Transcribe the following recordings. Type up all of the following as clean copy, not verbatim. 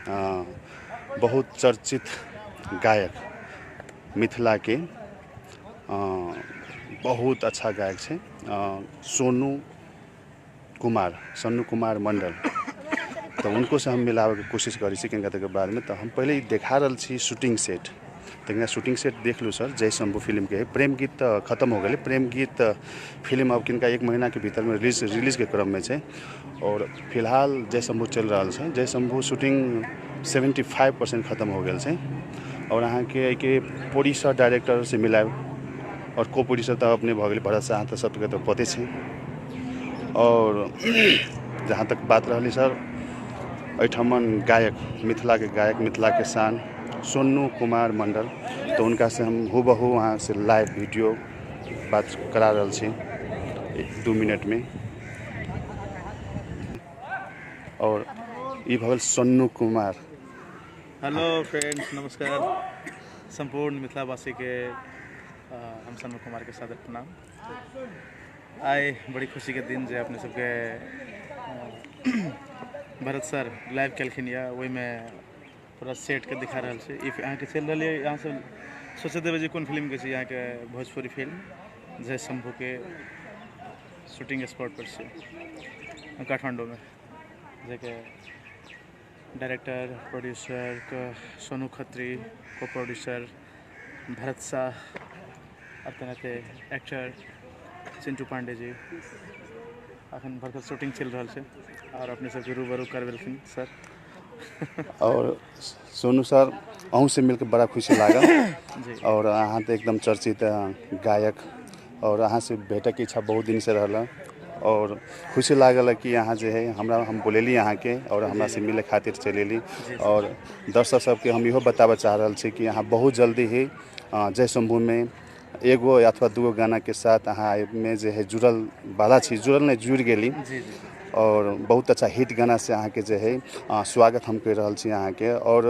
बहुत चर्चित गायक मिथिलाके बहुत अच्छा गायक छै सोनू कुमार मंडल। तऽ उनको से हम मिलाबैके कोशिश करै छी किनका तक बारेमे। तऽ हम पहिले देखा रहल छी शूटिंग सेट, तऽ शूटिंग सेट देख लू सर। जय शंभू फिल्म के प्रेम गीत तऽ खत्म हो गेलै, प्रेम गीत फिल्म अब किनका एक महीना के भीतर में रिलीज के क्रम में छै और फिलहाल जय शंभू चलि रहल छै। जय शंभू शूटिंग 75% खत्म हो गेल छै और अहाँके एहिके प्रोड्यूसर डायरेक्टर से मिलायब और को प्रोड्यूसर तऽ अपने भऽ गेलै भरत शाह, तऽ सबके तऽ पते छै। और जहाँ तक बात रहली सर, एहिठमन गायक मिथिलाके गायक मिथिलाके शान सोनू कुमार मंडल, तऽ हुनका से हम हूबहू वहाँ से लाइव वीडियो बात करा रहल छी 2 मिनट में। और ई भऽ गेल सोनू कुमार। हेलो फ्रेंड्स, नमस्कार। संपूर्ण मिथिलावासी के हम सोनू कुमार के सादर प्रणाम। आइ बड़ी खुशी के दिन जे अपने सबके भरत सर लाइव केलखिन यऽ, ओहिमे पूरा सेट के दिखा रहल छै। ई अहाँके चलि रहल यऽ, अहाँ सब सोचैत हेबै जे कोन फिल्मके छै। अहाँके भोजपुरी फिल्म जय शंभू के शूटिंग स्पॉट पर छै काठमांडूमे, जेके डायरेक्टर प्रोड्यूसर सोनू खत्री, को प्रोड्यूसर भरत शाह और तेनाहिते एक्टर चिंटू पांडे जी। अखन भरत शूटिंग चलि रहल छै और अपने सबके रूबरू करबेलखिन सर। और सोनू सर, अहूँ से मिलके बड़ा खुशी लागल। और अहाँ तऽ एकदम चर्चित गायक और अहाँ से भेटैके इच्छा बहुत दिन से रहल और खुशी लागल कि अहाँ जे है हमरा हम बोलेली अहाँके और हमरा से मिले खातिर चलि एली। और दर्शक सबके हम इहो बताबऽ चाह रहल छी कि अहाँ बहुत जल्दी ही जय शंभूमे एगो अथवा दूगो गाना के साथ अहाँ एहिमे जे है जुड़ल वाला छी, जुड़ल नहि जुड़ि गेली। और बहुत अच्छा हिट गाना से अहाँके जे है स्वागत हम करि रहल छी अहाँके। और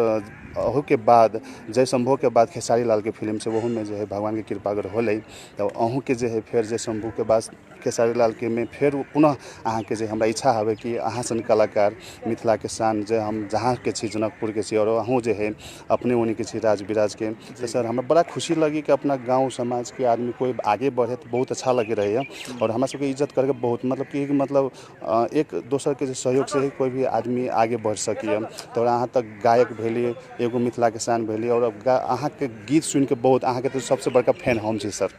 अहूके बाद जय शंभू के बाद खेसारी लाल के फिल्म से ओहूमे जे है भगवान के कृपा अगर होलै तऽ अहूँके जे है फेर जय शंभू के बाद खेसारी लाल के में फेर पुनः अहाँके जे हमरा इच्छा हवे कि अहाँ सन कलाकार मिथिला के शान जे हम जहाँ के छी जनकपुर के छी और अहूँ जे है अपने ओनी के छी राज बिराज के, तऽ सर हमरा बड़ा खुशी लगी कि अपना गाँव समाज के आदमी कोई आगे बढ़े तऽ बहुत अच्छा लगे रहैए। और हमरा सबके इज्जत करके बहुत मतलब कि मतलब एक दोसर के सहयोग से ही कोई भी आदमी आगे बढ़ सकैए। तऽ अहाँ तक गायक भेली, एगो मिथिला के शान भेली और अहाँके गीत सुनिके बहुत अहाँके तऽ सबसँ बड़का फैन हम छी सर।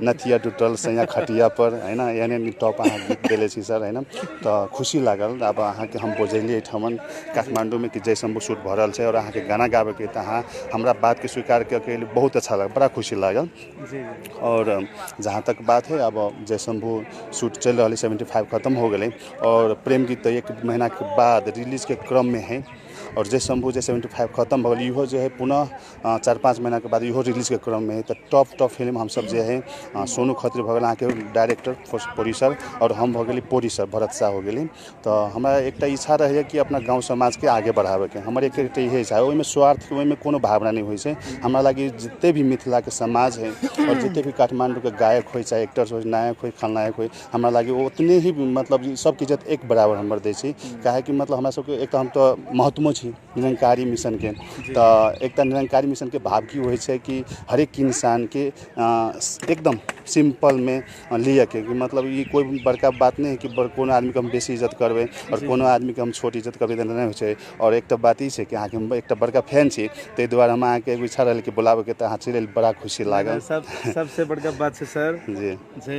नथिया टूटल सैया खटिया पर होइन, एहन एहन टॉप अहाँ गीत देले छी सर होइन, तऽ खुशी लागल। अब अहाँके हम बजेली एहिठमन काठमांडूमे कि जय शंभू शूट भऽ रहल छै और अहाँके गाना गाबैके, तऽ अहाँ हमरा बातके स्वीकार कऽ के बहुत अच्छा लागल, बड़ा खुशी लागल। और जहाँ तक बात है, अब जय शंभू शूट चलि रहल है, 75 खत्म हो गेलै और प्रेम गीत तऽ 1 महीना के बाद रिलीज के क्रम में है और जय शंभू जे 75 खत्म भऽ गेल, इहो जे है पुनः 4-5 महीना के बाद इहो रिलीज के क्रम में है। तऽ टॉप टॉप फिल्म हमसब जे है सोनू खत्री भऽ गेल अहाँके डायरेक्टर प्रोड्यूसर और हम भऽ गेली प्रोड्यूसर भरत शाह हो गेली। तऽ हमरा एकटा इच्छा रहैए कि अपना गाँव समाजके आगे बढ़ाबैके, हमर एक एकटा इहे इच्छा है। ओहिमे स्वार्थ ओहिमे कोनो भावना नहि होइ छै। हमरा लागि जते भी मिथिलाके समाज है और जते भी काठमांडूके गायक होइ, चाहे एक्टर्स होइ, नायक होइ, खलनायक होइ, हमरा लागि ओतने ही मतलब सबके इज्जत एक बराबर हमर दै छै। काहेकि मतलब हमरा सबके एक तऽ हम तऽ महत्वो छी निरंकारी मिशनके, तऽ एकटा निरंकारी मिशनके भाव की होइ छै कि हरेक इंसानके एकदम सिंपलमे लियके कि मतलब ई कोइ बड़का बात नहि है कि कोनो आदमीके हम बेसी इज्जत करबै और कोनो आदमीके हम छोट इज्जत करबै, तऽ नहि होइ छै। और एकटा बात ई छै कि अहाँके हम एकटा बड़का फैन छी, ताहि दुआरे हम अहाँके एगो इच्छा रहल कि बुलाबैके, तऽ अहाँ चलि एली, बड़ा खुशी लागल। सबसे बड़का बात छै सर जी, जे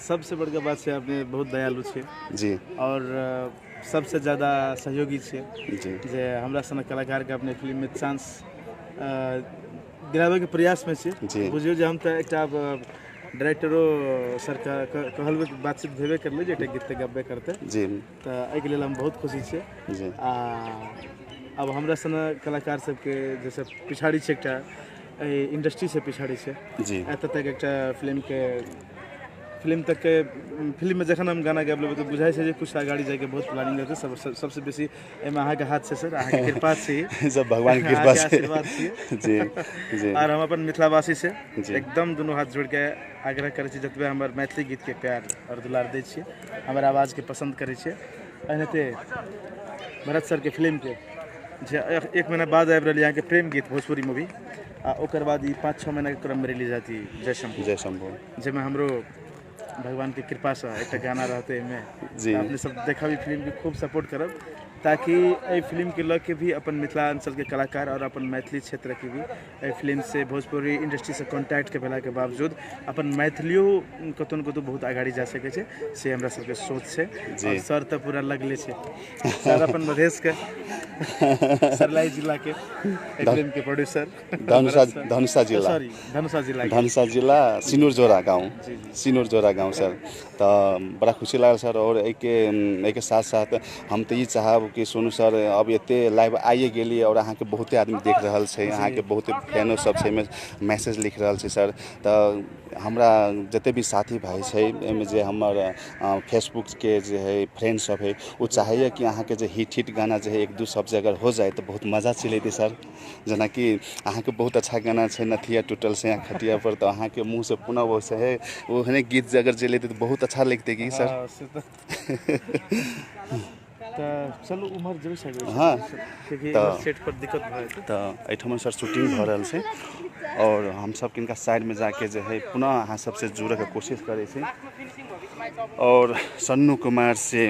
सबसे बड़का बात छै अपने बहुत दयालु छी जी, और सबसे ज़्यादा सहयोगी छियै जी, जे हमरा सनक कलाकारके अपने फिल्ममे चांस दिलाबैके प्रयासमे छी। बुझियौ जे हम तऽ एकटा डायरेक्टरो सर कहलबै बातचीत भेबे करलै जे एकटा गीत तऽ गबे करतै जी, तऽ एहिके लेल हम बहुत खुशी छियै जी। आ अब हमरा सन कलाकार सबके जैसे पिछाड़ी छै, एकटा एहि इंडस्ट्रीसँ पिछाड़ी छै जी, एतऽ तक एकटा फिल्मके फिल्म तक के फिल्म में जखन हम गाना गाबि लेबै तऽ बुझाइ छै जे कुछ अगाडि जाइके बहुत प्लानिंग रहतै। सबसे बेसी एहिमे अहाँके हाथ छै सर, अहाँके कृपा छै, सब भगवान के कृपा से, आशीर्वाद छियै जी जी। और हम अपन मिथिलावासी से एकदम दुनू हाथ जोड़ के आग्रह करै छी, जतबे हमर मैथिली गीतके प्यार और दुलार दै छियै, हमर आवाजके पसन्द करै छियै, एनाहिते भरत सरके फिल्मके जे एक महीना बाद आबि रहल अहाँके प्रेम गीत भोजपुरी मूवी, आ ओकर बाद ई 5-6 महीनाके क्रममे रिलीज हेतै जय शंभू। जय शंभू, जाहिमे हमरो भगवानके कृपासँ एकटा गाना रहतै एहिमे। जी। अपने सब देखब ई फिल्मके, खूब सपोर्ट करब, ताकि एहि फिल्मके लऽ के भी अपन मिथिलांचलके कलाकार और अपन मैथिली क्षेत्रके भी एहि फिल्म से भोजपुरी इंडस्ट्रीसँ कॉन्टैक्टके भेलाके बावजूद अपन मैथिलियो कतौ ने कतौ बहुत अगाड़ी जा सकै छै, से हमरा सबके सोच छै। जी। और सर तऽ पूरा लगले छै, सर अपन मधेशके सरलाई जिलाके एहि फिल्मके प्रोड्यूसर, धनुषा, धनुषा जिला, सॉरी धनुषा जिला, धनुषा जिला सिनुरजोरा गाँव, सिनुरजोरा गाँव सर। तऽ बड़ा खुशी लागल सर। और एहिके साथ साथ हम तऽ ई चाहब कि सोनू सर अब एते लाइव आइए गेली और अहाँके बहुते आदमी देख रहल छै, अहाँके बहुते फैनो सब छै, एहिमे मैसेज लिख रहल छै सर। तऽ हमरा जते भी साथी भाइ छै एहिमे, जे हमर फेसबुकके जे है फ्रेंड सब है, ओ चाहैए कि अहाँके जे हिट हिट गाना जे है एक दू शब्द अगर हो जाए तऽ बहुत मजा चलि अयतै सर। जेनाकि अहाँके बहुत अच्छा गाना छै नथिया टूटल से खटिया पर, तऽ अहाँके मुँहसँ पुनः वैसे है ओहने गीत जे अगर चलि अयतै तऽ बहुत अच्छा लगतै कि सर? हँ, से तऽ चलू उम्हर जेबै सर। हँ। कियाकि तऽ सेट पर दिक्कत भऽ जेतै। तऽ एहिठाम सर शूटिंग भऽ रहल छै और हमसब किनका साइडमे जाके जे है पुनः अहाँ सबसँ जुड़ैके कोशिश करै छी। और सन्नू कुमार से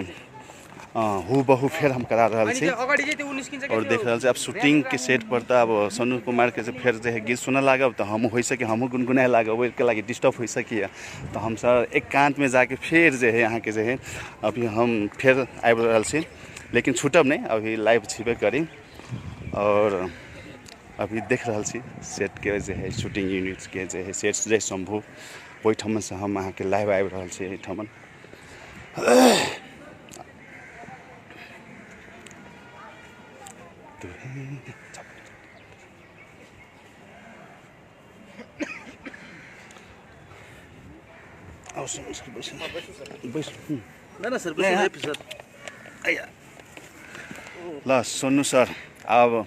हु बहु फेर हम करा रहल छी और देख रहल छी अब शूटिंगके सेट पर। तऽ अब सन्नू कुमारके जे फेर जे है गीत सुनऽ लागब तऽ हमहूँ होइ सके हमहूँ गुनगुनाए लागब, ओहिके लागि डिस्टर्ब होइ सकैए। तऽ हम सर एकान्तमे जाके फेर जे है अहाँके जे है अभी हम फेर आबि रहल छी, लेकिन छूटब नहि, अभी लाइव छेबे करी। और अभी देख रहल छी सेटके जे है शूटिंग यूनिटके जे है सेट जय शम्भू, ओहिठामसँ हम अहाँके लाइव आबि रहल छी एहिठामन। आउ सुन्नु सर, बैसु बैसु। ना ना सर, बैसु सर। ल सोनू सर, अब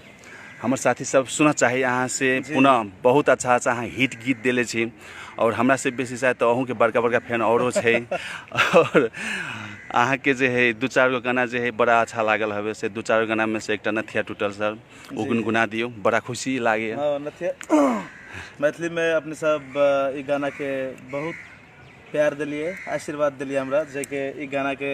हमर साथी सब सुनऽ चाही अहाँ से पुनः बहुत अच्छा अच्छा अहाँ हिट गीत देले छी और हमरा से बेसी शायद तऽ अहूँके बड़का बड़का फैन औरो छै। और अहाँके जे है 2-4 गो गाना जे है बड़ा अच्छा लागल हवे, से 2-4 गाना में से एकटा नथिया टूटल सर, ओ गुनगुना दियौ, बड़ा खुशी लागे। हाँ, नथिया मैथिली में अपने सब ई गाना के बहुत प्यार दिलिए, आशीर्वाद दिलिए हमरा, जेके ई गाना के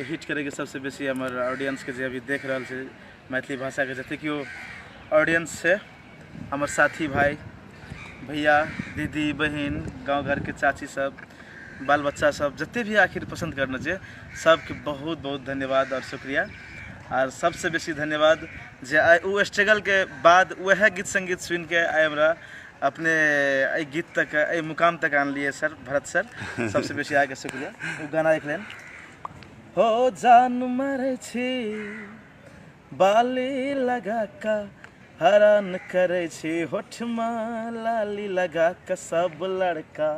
हिट करे के सबसे बेसी हमर ऑडियंस के जे अभी देख रहल छै मैथिली भाषा के जते केओ ऑडियंस छै, हमर साथी भाई भैया दीदी बहिन गाँव घर के चाची सब बाल बच्चा सब जते भी आखिर पसंद करना छै, सबके बहुत बहुत धन्यवाद और शुक्रिया। और सबसे बेसी धन्यवाद जे आइ ओ स्ट्रगल के बाद वएह गीत संगीत सुनि के आइ हमरा अपने एहि गीत तक एहि मुकाम तक आनलिए सर, भरत सर, सबसे बेसी आके शुक्रिया। ओ गाना एक लाइन हो जान मरे छी बाली लगा का हरान करे छी होठमा लाली लगा का सब लड़का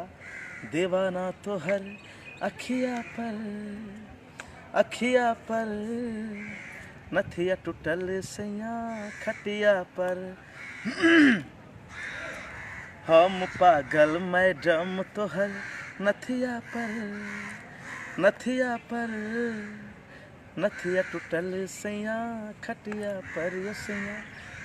दीवाना तोहर अखिया पर अखिया पर नथिया टूटल सैया खटिया पर हम पागल मैडम तोहर नथिया पर नथिया पर नथिया टूटल सैया खटिया पर यो सैया।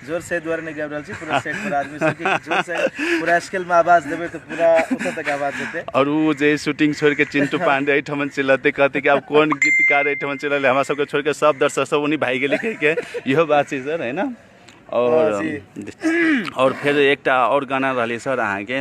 जोर से द्वारा नहीं गाबि रहल छी, पूरा सेट पर आदमी सब के जोर से पूरा स्केल में आवाज देबै तऽ पूरा ओतऽ तक आवाज जेतै। और उ जे शूटिंग छोड़ के चिंटू पांडे एहिठाम चिल्लते कहते कि अब कोन गीतकार एहिठाम चिल्लले, हमरा सबके छोड़ के सब दर्शक सब उन्हीं भागि गेलै कहि के, इहो बात छै सर, है ना? और और फेर एकटा और गाना रहलै सर अहाँके,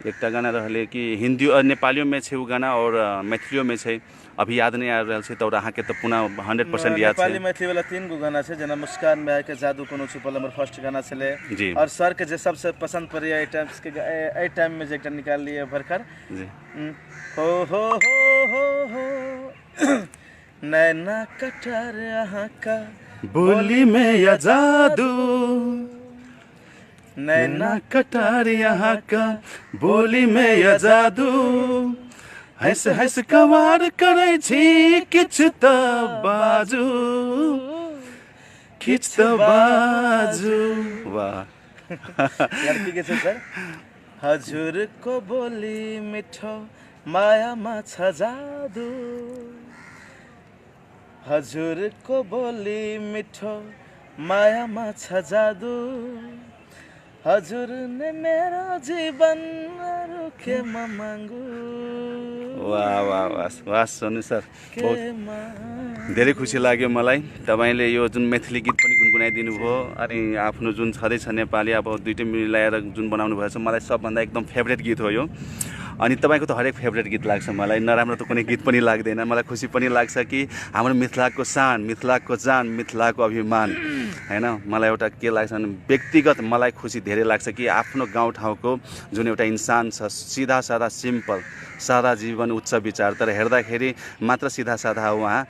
एकटा गाना रहलै कि हिन्दी और नेपालियो में छै उ गाना और मैथिलियो में छै, अभी याद नहीं आबि रहल छै। तऽ अहाँके तऽ पुनः 100% याद छै। नेपाली मैथिली वाला 3 गो गाना छै, जेना मुस्कान में आके जादू कोनो छुपल हमर फर्स्ट गाना छलै जी। और सर के जे सबसे पसंद पड़ैया एहि टाइम के एहि टाइम में जे एकटा निकाललियै भरखर जी। हो हो हो हो हो नैना कटार अहाँ का बोली में या जादू नैना कटार यहाँ का बोली में या जादू हंस हंस कवार करै छी किछु तऽ बाजू किछु तऽ बाजू। वाह लड़की के छै सर। हजुर को बोली मिठो माया माछा जादू हजुरको बोली मिठो मायामा छ जादु, हजुर ने मेरो जीवन के म मागु। वाह वाह वाह वाह सोनू सर, बहुत धेरै खुसी लाग्यो मलाई। तपाईँले यो जुन मैथिली गीत पनि गुनगुनाइदिनु भयो अनि आफ्नो जुन छँदैछ नेपाली अब दुइटै मिलाएर जुन बनाउनु भएछ, मलाई सबभन्दा एकदम फेभरेट गीत हो यो। अनि तपाईँको त हरेक फेभरेट गीत लाग्छ मलाई, नराम्रो त कुनै गीत पनि लाग्दैन। मलाई खुसी पनि लाग्छ कि हाम्रो मिथिलाको शान, मिथिलाको जान, मिथिलाको अभिमान हैन। मलाई एउटा के लाग्छ भने व्यक्तिगत मलाई खुसी धेरै लाग्छ कि आफ्नो गाउँठाउँको जुन एउटा इन्सान छ, सिधा सादा सिम्पल सादा जीवन उच्च विचार, तर हेर्दाखेरि मात्र सिधा सादा हो उहाँ,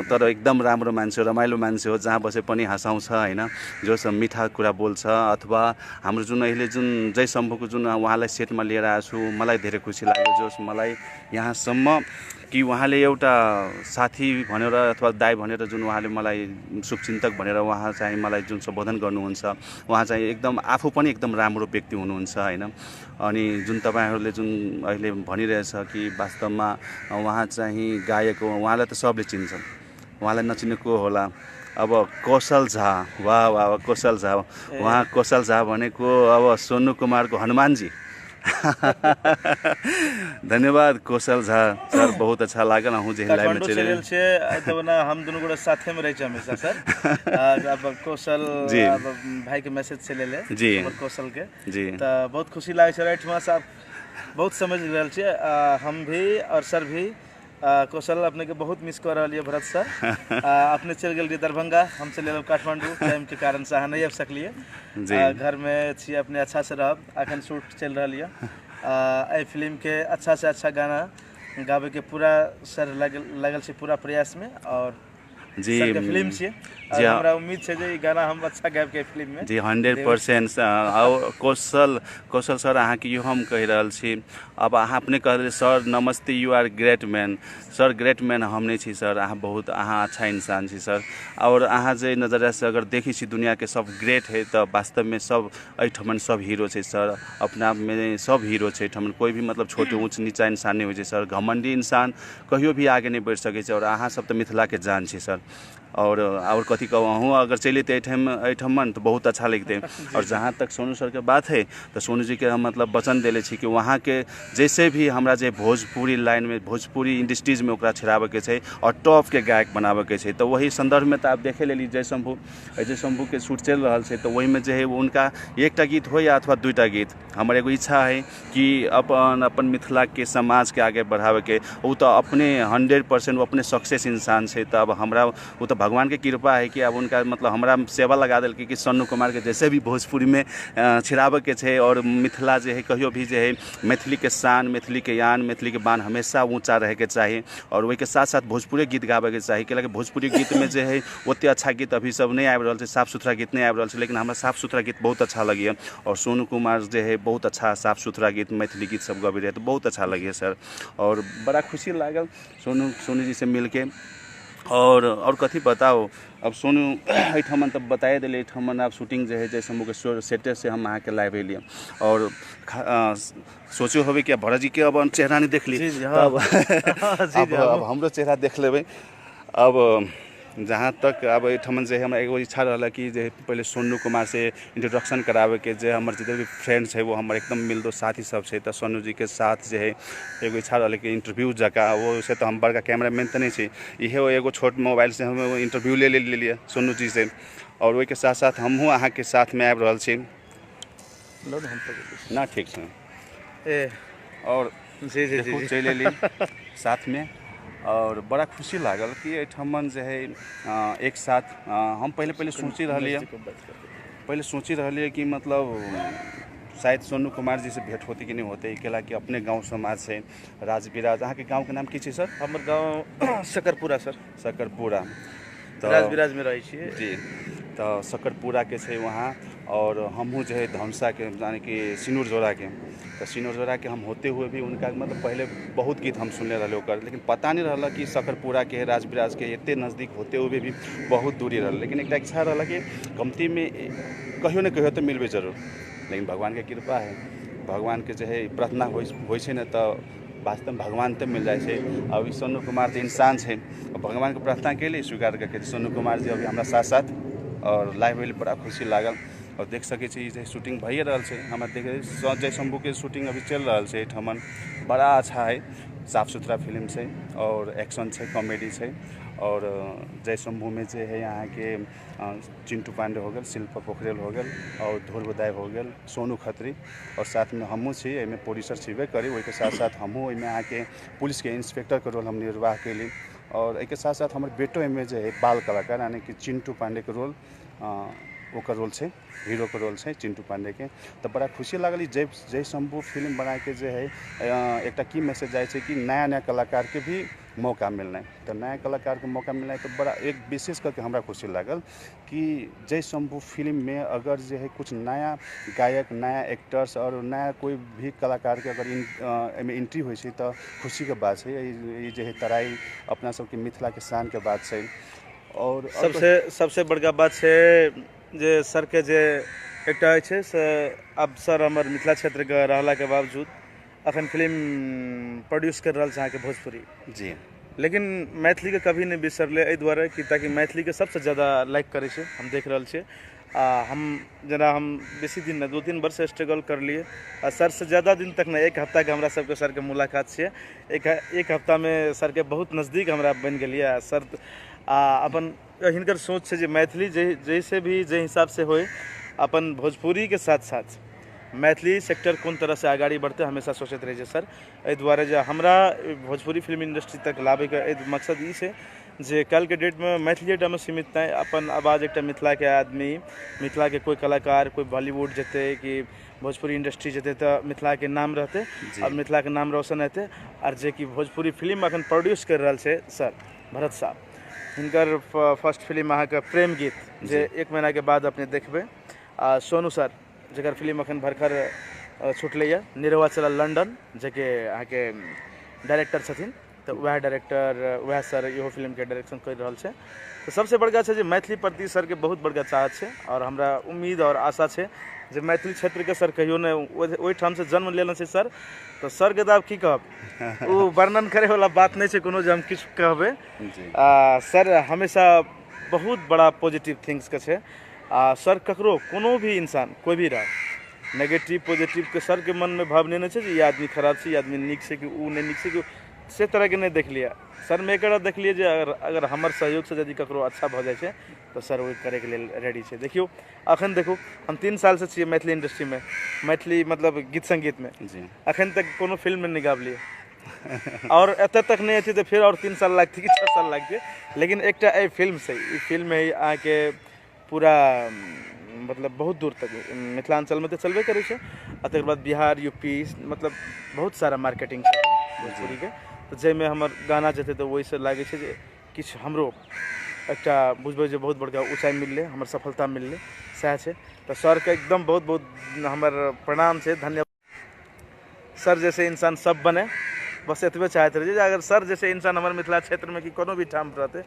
तर एकदम राम्रो मान्छे हो, रमाइलो मान्छे हो, जहाँ बसे पनि हँसाउँछ हैन, जोसँग मिठा कुरा बोल्छ। अथवा हाम्रो जुन अहिले जुन जय शम्भुको जुन उहाँलाई सेटमा लिएर आएको छु, मलाई धेरै खुसी लाग्यो। जोस मलाई यहाँसम्म कि उहाँले एउटा साथी भनेर अथवा दाइ भनेर जुन उहाँले मलाई शुभचिन्तक भनेर उहाँ चाहिँ मलाई जुन सम्बोधन गर्नुहुन्छ, उहाँ चाहिँ एकदम आफू पनि एकदम राम्रो व्यक्ति हुनुहुन्छ हैन। अनि जुन तपाईँहरूले जुन अहिले भनिरहेछ कि वास्तवमा उहाँ चाहिँ गायक हो, उहाँलाई त सबले चिन्छन्, उहाँलाई नचिन्ने को होला। अब कौशल झा, वाह वाह कौशल झा, उहाँ कौशल झा भनेको अब सोनू कुमारको हनुमानजी। धन्यवाद कौशल झा सर, बहुत अच्छा लागल अहूँ जे लाइव में चले गेल छे। तब ना हम दुनू गोटा साथे में रहै छी हमेशा सर। अब कौशल अब भाई के मैसेज से ले जी हमर कौशल के जी, त बहुत खुशी लागै छै। एठमा साहब बहुत समझ रहल छी हम भी और सर भी। कौशल अपने के बहुत मिस कर रहल भरत सर। अपने चल गेल दरभंगा, हम चल गेलहुँ काठमांडू, टाइम के कारण से अहाँ नहीं आबि सकलियै। घर में छी अपने, अच्छा से रहब। अखन शूट चलि रहल यऽ। एहि फिल्म के अच्छा से अच्छा गाना गाबे के पूरा सर लगल छै पूरा प्रयास में। और जी सर के फिल्म छियै, जी हमरा उम्मीद छै जे ई गाना हम अच्छा गाबि के फिल्म में जी 100%। और कौशल कौशल सर अहाँके इहो हम कहि रहल छी, अब अहाँ अपने कहलियै sir Namaste, you are great man. Sir great man हम नहि छी सर, अहाँ बहुत अहाँ अच्छा इंसान छी सर। और अहाँ जे नजरियासँ अगर देखै छी दुनियाके सब ग्रेट है तऽ वास्तवमे सब एहिठमन सब हीरो छै सर, अपना आपमे सब हीरो छै एहिठमन। कोइ भी मतलब छोट ऊँच नीचा इंसान नहि होइ छै सर, घमंडी इंसान कहियो भी आगे नहि बढ़ि सकै छै। और अहाँ सब तऽ मिथिलाके जान छी सर। और कथी कहू, अहूँ अगर चलि अयतै एहिठमन तऽ बहुत अच्छा लगतै। और जहाँ तक सोनू सरके बात है तऽ सोनू जीके हम मतलब वचन देले छी कि वहाँके जैसे भी हमरा जे भोजपुरी लाइनमे भोजपुरी इंडस्ट्रीजमे ओकरा छिड़ाबैके छै और टॉपके गायक बनाबैके छै, तऽ वही सन्दर्भमे तऽ आब देखे लेली जय शम्भू, जय शम्भूके शूट चलि रहल छै, तऽ ओहिमे जे है हुनका एकटा गीत होइ या अथवा दुइटा गीत, हमर एगो इच्छा है कि अपन अपन मिथिलाके समाजके आगे बढ़ाबैके। ओ तऽ अपने 100% ओ अपने सक्सेस इंसान छै, तऽ अब हमरा ओ तऽ भगवान के कृपा है कि अब उनका मतलब हमरा सेवा लगा देलकै कि सोनू कुमार के जैसे भी भोजपुरी में छिड़ाबैके छै। और मिथिला जे है कहियो भी जे है मैथिली के शान, मैथिली के यान, मैथिली के बान हमेशा ऊँचा रहैके चाही। और ओहिके साथ साथ भोजपुरी गीत गाबैके चाही, कैलाकि भोजपुरी गीतमे जे है ओते अच्छा गीत अभी सब नहि आबि रहल छै, साफ सुथरा गीत नहि आबि रहल छै, लेकिन हमरा साफ सुथरा गीत बहुत अच्छा लगैए। और सोनू कुमार जे है बहुत अच्छा साफ सुथरा गीत मैथिली गीत सब गबै रहै, तऽ बहुत अच्छा लगैए सर। और बड़ा खुशी लागल सोनू सोनू जी से मिलके। और कथी बताओ, अब सोनू एहिठमन तऽ बताए देले, एहिठमन आब शूटिंग जे है जय शम्भूके सेटे से हम अहाँके लाइव एलियै। और सोचो होबै कि भरत जी के अब चेहरा नहि देखली, तब अब हमरो चेहरा देख लेबै। अब जहाँ तक अब एहिठमन जे हमरा एगो इच्छा रहल कि जे पहिले सोनू कुमार से इंट्रोडक्शन कराबैके, जे हमर जितने भी फ्रेंड छै वो हमर एकदम मिलदो साथी सब छै, तऽ सोनू जी के साथ जे है एगो इच्छा रहल कि इंटरव्यू जकाँ, वो से तऽ हम बड़का कैमरामैन तऽ नहि छी, इहे एगो छोट मोबाइल से हम इंटरव्यू ले लेलियै सोनू जी से। और ओहिके साथ साथ हमहूँ अहाँके साथमे आबि रहल छी ना, ठीक छै। और जी जी जी चलि एली साथमे। और बड़ा खुशी लागल कि एहिठमन जे है एक साथ हम पहले पहले सोचि रहलियै, पहले सोचि रहलियै कि मतलब शायद सोनू कुमार जी से भेंट होती कि नहीं होते, कैलाकि अपने गाँव समाज से राजविराज। अहाँके गाँवके नाम की छै सर? हमर गाँव सकरपुरा सर। सकरपुरा, तऽ राजविराज में रहै छियै जी। तऽ सकरपुरा के छै वहाँ। और हमहूँ जे है धमसा के यानी कि सिनूर जोड़ाके, तऽ सिनूर जोड़ाके हम होते हुए भी उनका मतलब पहले बहुत गीत हम सुनले रहले ओकर, लेकिन पता नहीं रहल कि सकरपुरा के राजविराज के एते नज़दीक होते हुए भी बहुत दूरी रहल। लेकिन एकटा इच्छा रहल कि कमतीमे कहियो ने कहियो तऽ मिलबै जरूर। लेकिन भगवानके कृपा है, भगवानके जे है प्रार्थना होइ छै ने, तऽ वास्तवमे भगवान तऽ मिल जाइ छै। अभी सोनू कुमार तऽ इंसान छै, भगवानके प्रार्थना केली, स्वीकार करके सोनू कुमार जी अभी हमरा साथ साथ और लाइव होइले बड़ा खुशी लागल। और देख सकै छी जे शूटिंग भइए रहल छै। हमरा देख जय शम्भूके शूटिंग अभी चलि रहल छै एहिठमन। बड़ा अच्छा है, साफ सुथरा फिल्म छै और एक्शन छै, कॉमेडी छै। और जय शम्भूमे जे है अहाँके चिन्टू पांडे हो गेल, शिल्पा पोखरेल हो गेल और ध्रुव दाय हो गेल, सोनू खत्री और साथमे हमहूँ छी। एहिमे प्रोड्यूसर छेबे करी, ओहिके साथ साथ हमहूँ ओहिमे अहाँके पुलिसके इंस्पेक्टरके रोल हम निर्वाह केली। और एहिके साथ साथ हमर बेटो एहिमे जे है बाल कलाकार यानी कि चिन्टू पांडेके रोल, ओकर रोल छै, हीरोके रोल छै चिन्टू पांडेके। तऽ बड़ा खुशी लागल। जय जय शम्भू फिल्म बनाके जे है एकटा की मैसेज जाइ छै कि नया नया कलाकारके भी मौका मिलनाइ। तऽ नया कलाकारके मौका मिलनाइ तऽ बड़ा एक विशेष करके हमरा खुशी लागल कि जय शम्भू फिल्ममे अगर जे है कुछ नया गायक, नया एक्टर्स और नया कोइ भी कलाकारके अगर एहिमे एंट्री होइ छै तऽ खुशीके बात छै। ई जे है तराई अपना सबके मिथिलाके शानके बात छै। और सबसे सबसे बड़का बात छै जे सरके जे एकटा होइ छै से आब सर हमर मिथिला क्षेत्रके रहलाके बावजूद अखन फिल्म प्रोड्यूस कर रहल छै अहाँके भोजपुरी जी, लेकिन मैथिलीके कभी नहि बिसरलै एहि दुआरे कि ताकि मैथिलीके सबसँ ज्यादा लाइक करै छै, हम देख रहल छियै। आ हम जेना हम बेसी दिन नहि, 2-3 वर्ष स्ट्रगल करलियै आ सरसँ ज्यादा दिन तक नहि, एक हफ्ताके हमरा सबके सरके मुलाकात छियै। एक हफ्तामे सरके बहुत नजदीक हमरा बनि गेलियै। आ सर आ अपन हिनकर सोच छै जे मैथिली जैसे भी जे हिसाबसँ होइ, अपन भोजपुरीके साथ साथ मैथिली सेक्टर कोन तरहसँ अगाडि बढ़तै हमेशा सोचैत रहै छै सर। एहि दुआरे जे हमरा भोजपुरी फिल्म इंडस्ट्री तक लाबैके एहि मकसद ई छै जे काल्हिके डेटमे मैथिलीएटामे सीमित नहि, अपन आवाज एकटा मिथिलाके आदमी, मिथिलाके कोइ कलाकार, कोइ बॉलीवुड जेतै कि भोजपुरी इंडस्ट्री जेतै तऽ मिथिलाके नाम रहतै और मिथिलाके नाम रोशन हेतै। आर जे कि भोजपुरी फिल्म अखन प्रोड्यूस करि रहल छै सर भरत साहब, हिनकर फर्स्ट फिल्म अहाँके प्रेम गीत जे 1 महीनाके बाद अपने देखबै। आ सोनू सर जकर फिल्म अखन भरखर छुटलैए निरहुआ चलल लंडन, जेके अहाँके डायरेक्टर छथिन, तऽ वएह डायरेक्टर वएह सर इहो फिल्मके डायरेक्शन करि रहल छै। तऽ सबसँ बड़का छै जे मैथिली प्रति सरके बहुत बड़का चाहत छै और हमरा उम्मीद और आशा छै जे मैथिली क्षेत्रके सर कहियो नहि ओहिठामसँ जन्म लेने छै सर, तऽ सरके तऽ आब की कहब, ओ वर्णन करैवला बात नहि छै कोनो जे हम किछु कहबै। सर हमेशा बहुत बड़ा पॉजिटिव थिंग्सके छै। आ सर ककरो कोनो भी इंसान कोइ भी रह नेगेटिव पॉजिटिवके सरके मनमे भाव नहि छै जे ई आदमी खराब छै, ई आदमी नीक छै कि ओ नहि नीक छै, कि से तरहके नहि देखलियै सरमे। एकर देखलियै जे अगर हमर सहयोगसँ यदि ककरो अच्छा भऽ जाइ छै तऽ सर ओहि करैके लेल रेडी छै। देखियौ अखन देखू हम 3 सालसँ छियै मैथिली इंडस्ट्रीमे, मैथिली मतलब गीत सङ्गीतमे, अखन तक कोनो फिल्ममे नहि गाबलियै और एतऽ तक नहि हेतै तऽ फेर और 3 साल लगतै कि 6 साल लगतै। लेकिन एकटा एहि फिल्मसँ, ई फिल्म अहाँके पूरा मतलब बहुत दूर तक मिथिलाञ्चलमे तऽ चलबे करै छै, आ तकर बाद बिहार, यूपी, मतलब बहुत सारा मार्केटिंग छै भोजपुरीके, तऽ जाहिमे हमर गाना जेतै तऽ ओहिसँ लागै छै जे किछु हमरो एकटा बुझबै जे बहुत बड़का ऊँचाइ मिललै, हमर सफलता मिललै, सएह छै। तऽ सरके एकदम बहुत बहुत हमर प्रणाम छै, धन्यवाद। सर जैसे इंसान सब बने, बस एतबे चाहैत रहै जे अगर सर जैसे इंसान हमर मिथिला क्षेत्रमे कि कोनो भी ठाम रहतै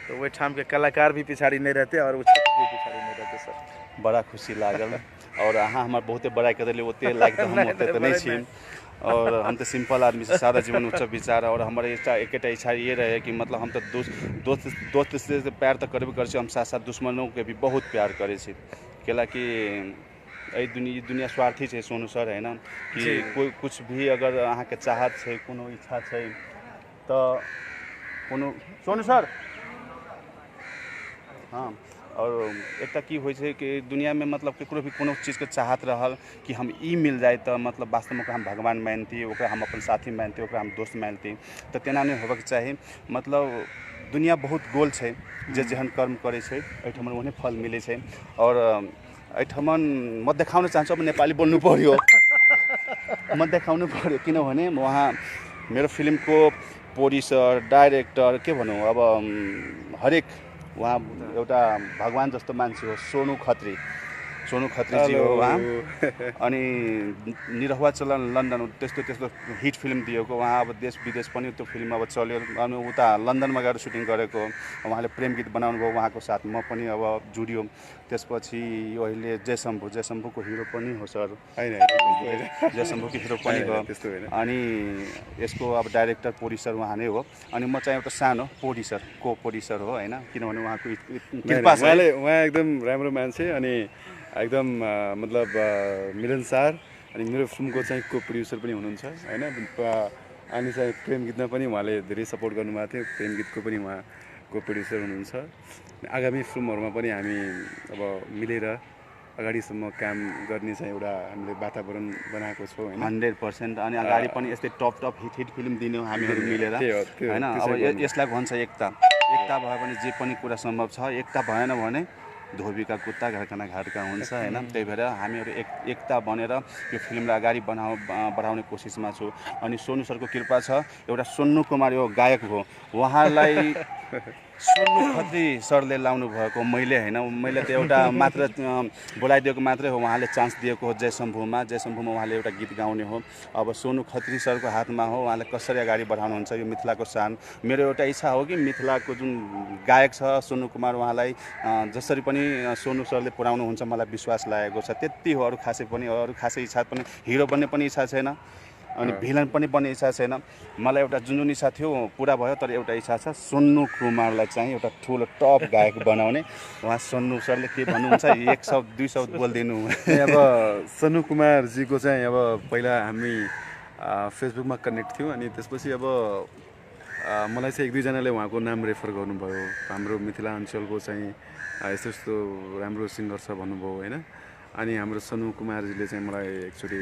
तऽ ओहि ठामके कलाकार भी पिछाड़ी नहि रहतै और ओ क्षेत्र भी पिछाड़ी नहि रहतै। सर बड़ा खुशी लागल और अहाँ हमर बहुते बड़ाइ कऽ देलियै, ओते लायक तऽ हम ओते तऽ नहि छी और हम तऽ सिंपल आदमी छी, सादा जीवन उच्च विचार। और हमर एकेटा इच्छा ये रहै कि मतलब हम तऽ दोस्त दोस्त से प्यार तऽ करबे करै छी, हम साथ साथ दुश्मनोके भी बहुत प्यार करै छी। कैला कि एहि दुनिया स्वार्थी छै सोनू सर, है ना, कि कोइ कुछ भी अगर अहाँके चाहत छै, कोनो इच्छा छै तऽ कोनो सोनू सर हाँ। और एकटा की होइ छै कि दुनियामे मतलब ककरो भी कोनो चीजके चाहत रहल कि हम ई मिल जाए तऽ मतलब वास्तवमे ओकरा हम भगवान मानती, ओकरा हम अपन साथी मानती, ओकरा हम दोस्त मानती, तऽ तेना नहि होबऽके चाही। मतलब दुनिया बहुत गोल छै, जे जेहन कर्म करै छै एहिठाम ओहने फल मिलै छै। और एहिठाम म देखाउन चाहन्छु, अब नेपाली बोल्नु पर्यो, म देखाउनु पर्यो, किनभने उहाँ मेरो फिल्मको प्रोड्युसर, डाइरेक्टर के भनौँ अब हरेक उहाँ एउटा भगवान जस्तो मान्छे हो, सोनू खत्री। सोनू खत्रीजी हो उहाँ। अनि निरहुआ चलन लन्डन त्यस्तो त्यस्तो हिट फिल्म दिएको उहाँ। अब देश विदेश पनि त्यो फिल्म अब चल्यो। अनि उता लन्डनमा गएर सुटिङ गरेको उहाँले प्रेम गीत बनाउनु भयो, उहाँको साथ म पनि अब जुडियो। त्यसपछि यो अहिले जयशम्भु, जयशम्भुको हिरो पनि हो सर, जयशम्भुको हिरो पनि हो। अनि यसको अब डाइरेक्टर प्रोड्युसर उहाँ नै हो। अनि म चाहिँ एउटा सानो प्रोड्युसर, को प्रोड्युसर हो होइन, किनभने उहाँको कृपा छ। उहाँ एकदम राम्रो मान्छे अनि एकदम मतलब मिलनसार, अनि मेरो फिल्मको चाहिँ को प्रोड्युसर पनि हुनुहुन्छ होइन। अनि चाहिँ प्रेम गीतमा पनि उहाँले धेरै सपोर्ट गर्नुभएको थियो, प्रेम गीतको पनि उहाँ को प्रोड्युसर हुनुहुन्छ। आगामी फिल्महरूमा पनि हामी अब मिलेर अगाडिसम्म काम गर्ने चाहिँ एउटा हामीले वातावरण बनाएको छौँ होइन, 100%। अनि अगाडि पनि यस्तै top top hit hit film दिने हामीहरू मिलेर होइन। अब यसलाई भन्छ एकता। एकता भयो भने जे पनि कुरा सम्भव छ, एकता भएन भने धोबीका कुत्ता घरखाना घाटका हुन्छ होइन। त्यही भएर हामीहरू एकता बनेर यो फिल्मलाई अगाडि बढाउने कोसिसमा छु। अनि सोनू सरको कृपा छ, एउटा सोनू कुमार यो गायक हो, उहाँलाई सोनू खत्री सरले लाउनु भएको, मैले होइन, मैले त एउटा मात्र बोलाइदिएको मात्रै हो, उहाँले चान्स दिएको हो जयशम्भुमा। जयशम्भुमा उहाँले एउटा गीत गाउने हो। अब सोनू खत्री सरको हातमा हो उहाँले कसरी अगाडि बढाउनुहुन्छ यो मिथिलाको सान। मेरो एउटा इच्छा हो कि मिथिलाको जुन गायक छ सोनू कुमार, उहाँलाई जसरी पनि सोनू सरले पुऱ्याउनुहुन्छ मलाई विश्वास लागेको छ। त्यति हो, अरू खासै पनि अरू खासै इच्छा पनि, हिरो बन्ने पनि इच्छा छैन अनि भिलन पनि बन्ने इच्छा छैन। मलाई एउटा जुन जुन इच्छा थियो पुरा भयो, तर एउटा इच्छा छ सोनू कुमारलाई चाहिँ एउटा ठुलो टप गायक बनाउने। उहाँ सोनू सरले के भन्नुहुन्छ, 1 शब्द 2 शब्द बोलिदिनु। अब सोनू कुमारजीको चाहिँ अब पहिला हामी फेसबुकमा कनेक्ट थियौँ, अनि त्यसपछि अब मलाई चाहिँ 1-2 जनाले उहाँको नाम रेफर गर्नुभयो, हाम्रो मिथिला अञ्चलको चाहिँ यस्तो यस्तो राम्रो सिङ्गर छ भन्नुभयो होइन। अनि हाम्रो सोनू कुमारजीले चाहिँ मलाई एकचोटि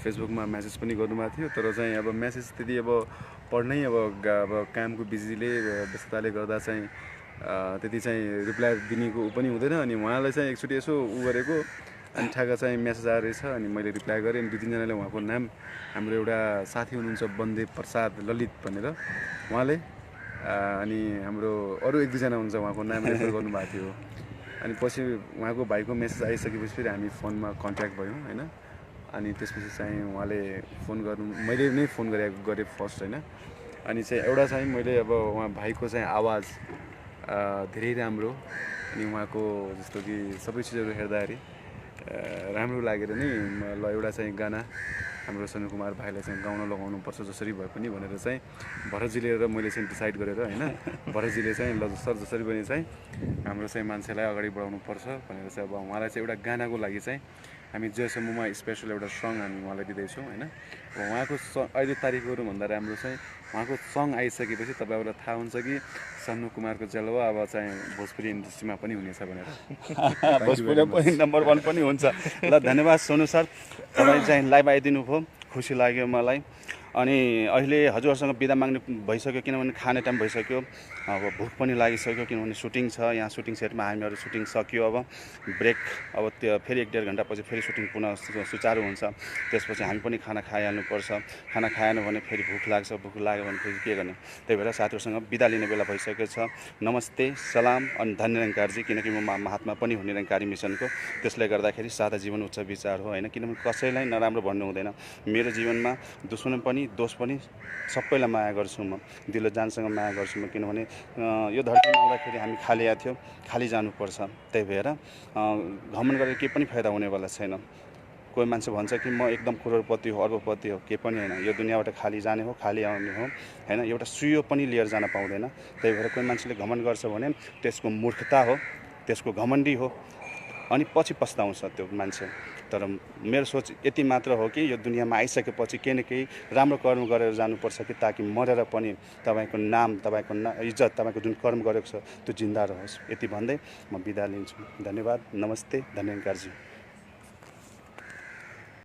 फेसबुकमा म्यासेज पनि गर्नुभएको थियो, तर चाहिँ अब म्यासेज त्यति अब पढ्नै अब कामको बिजीले व्यस्तताले गर्दा चाहिँ त्यति चाहिँ रिप्लाई दिनेको ऊ पनि हुँदैन। अनि उहाँलाई चाहिँ एकचोटि यसो ऊ गरेको, अनि ठ्याक्क चाहिँ म्यासेज आएर रहेछ, अनि मैले रिप्लाई गरेँ। अनि 2-3 जनाले उहाँको नाम, हाम्रो एउटा साथी हुनुहुन्छ वन्दे प्रसाद ललित भनेर उहाँले, अनि हाम्रो अरू 1-2 जना हुनुहुन्छ उहाँको नाम रेफर गर्नुभएको थियो। अनि पछि उहाँको भाइको मेसेज आइसकेपछि फेरि हामी फोनमा कन्ट्याक्ट भयौँ होइन। अनि त्यसपछि चाहिँ उहाँले फोन गर्नु, मैले नै फोन गरेँ फर्स्ट होइन। अनि चाहिँ एउटा चाहिँ मैले अब उहाँ भाइको चाहिँ आवाज धेरै राम्रो, अनि उहाँको जस्तो कि सबै चिजहरू हेर्दाखेरि राम्रो लागेर नै ल एउटा चाहिँ गाना हाम्रो सोनू कुमार भाइलाई चाहिँ गाउन लगाउनुपर्छ जसरी भए पनि भनेर चाहिँ भरतजीले र मैले चाहिँ डिसाइड गरेर होइन, भरतजीले चाहिँ ल सर जसरी पनि चाहिँ हाम्रो चाहिँ मान्छेलाई अगाडि बढाउनुपर्छ भनेर चाहिँ अब उहाँलाई चाहिँ एउटा गानाको लागि चाहिँ हामी जयशम्भुमा स्पेसल एउटा सङ हामी उहाँलाई दिँदैछौँ होइन। अब उहाँको अहिले तारिकहरूभन्दा राम्रो चाहिँ उहाँको सङ आइसकेपछि तपाईँहरूलाई थाहा हुन्छ कि सोनू कुमारको जलवा अब चाहिँ भोजपुरी इन्डस्ट्रीमा पनि हुनेछ भनेर। भोजपुरी पनि नम्बर 1 पनि हुन्छ। ल धन्यवाद सोनू सर, तपाईँ चाहिँ लाइभ आइदिनु भयो, खुसी लाग्यो मलाई। अनि अहिले हजुरहरूसँग बिदा माग्ने भइसक्यो, किनभने खाने टाइम भइसक्यो, अब भोक पनि लागिसक्यो, किनभने सुटिङ छ यहाँ। सुटिङ सेटमा हामीहरू सुटिङ सकियो, अब ब्रेक, अब त्यो फेरि 1-1.5 घन्टापछि फेरि सुटिङ पुनः सुचारू हुन्छ। त्यसपछि हामी पनि खाना खाइहाल्नुपर्छ, खाना खाएन भने फेरि भोक लाग्छ, भोक लाग्यो भने फेरि के गर्ने। त्यही भएर साथीहरूसँग बिदा लिने बेला भइसकेको छ। नमस्ते, सलाम अनि धन्य निरङ्कारजी, किनकि म महात्मा पनि हो निरङ्कारी मिसनको। त्यसले गर्दाखेरि सादा जीवन उच्च विचार हो होइन, किनभने कसैलाई नराम्रो भन्नु हुँदैन। मेरो जीवनमा दुश्मन पनि दोष पनि सबैलाई माया गर्छु म, दिलो जानसँग माया गर्छु म, किनभने यो धरतीमा आउँदाखेरि हामी खाली आएको थियौँ, खाली जानुपर्छ। त्यही भएर घमण्ड गरेर केही पनि फाइदा हुनेवाला छैन। कोही मान्छे भन्छ कि म एकदम करोडपति हो, अर्बपति हो, केही पनि होइन। यो दुनियाँबाट खाली जाने हो, खाली आउने हो होइन, एउटा सुयो पनि लिएर जान पाउँदैन। त्यही भएर कोही मान्छेले घमण्ड गर्छ भने त्यसको मूर्खता हो, त्यसको घमण्डी हो, अनि पछि पस्ताउँछ त्यो मान्छे। तर मेरो सोच यति मात्र हो कि यो दुनियाँमा आइसकेपछि केही न केही राम्रो कर्म गरेर जानुपर्छ कि ताकि मरेर पनि तपाईँको नाम, तपाईँको इज्जत, तपाईँको जुन कर्म गरेको छ त्यो जिन्दा रहोस्। यति भन्दै म बिदा लिन्छु। धन्यवाद, नमस्ते, धन्यवादजी।